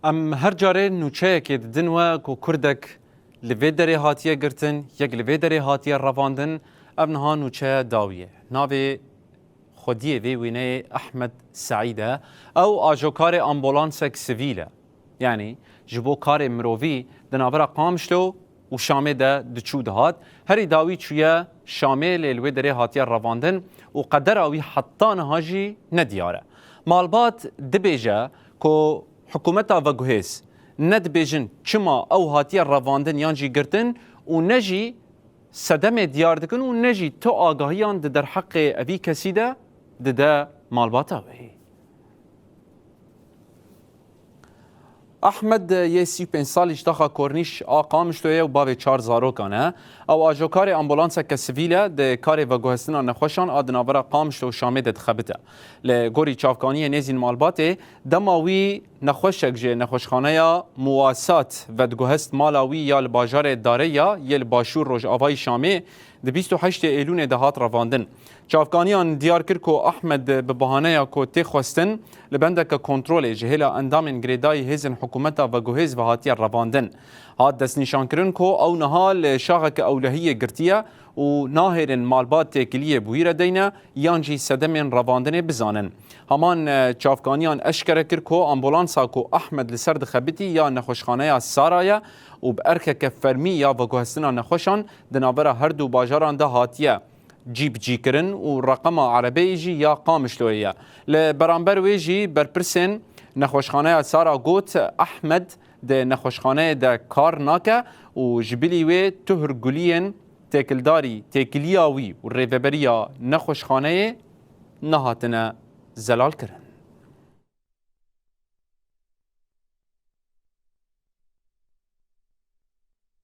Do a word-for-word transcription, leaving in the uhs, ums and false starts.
Em her carê nûçeyekê didin we ku Kurdek li vê derê hatiye girtin, yek li vê derê hatiye revandin, ev niha nûçeya dawî ye. Navê xwediyê vê wêneyê Ehmed Seîd e. Ew ajokarê ambulansek sivîl e. Yanî ji bo karê mirovî di navbera Qamişlo û Şamê de diçû dihat. Herî dawî çûye Şamê, lê li wê derê hatiye revandin û qedera wî heta niha jî nediyar e. Malbat dibêje ku hikûmeta veguhêz ne dibêjin çima ew hatiye revandin yan jî girtin û ne jî sedemê diyar dikin û ne jî tu agahiyan di derheqê evî kesî de dide malbata wê. Ehmed yê sî û pênc salî ji taxa Kornîş a Qamişloyê ye û bavê çar zarokan e. Ew ajokarê ambulanseke sivîl e, di karê veguhestina nexweşan a di navbera Qamişlo û Şamê de dixebite. Li gorî çavkaniyê nêzîn malbatê, dema wî nexweşek ji nexweşxaneya Muwasat vediguhest mala wî ya li bajarê Dareya yê li başûr rojavayî Şamê, di bîst û heştê Êlûnê de hat revandin. Çavkaniyan diyar kir ku Ehmed bi bahaneya ku tê xwestin li bendeke kontrolê ji hêla endamên girêdayî hêzên hikûmeta veguhêz ve hatiye revandin. Hat destnîşankirin ku ew niha li şaxeke ewlehiyê girtiye û nahêlin malbat têkiliyê bi wî re deyne yan jî sedemên revandinê bizanin. Heman, e, çavkaniyan eşkere kir ku ambulansa ku Ehmed li ser dixebitî ya nexweşxaneya Sara ye û bi erkeke fermî ya veguhestina nexweşan di navbera her du bajaran de hatiye cîbicîkirin û reqema erebeyê jî ya Qamişloyê ye. Li beramber wê jî berpirsên nexweşxaneya Sara got, Ehmed di nexweşxaneyê de kar nake û ji bilî wê tu hurguliyên têkildarî, têkiliya wî û rêveberiya nexweşxaneyê nehatine zelalkirin.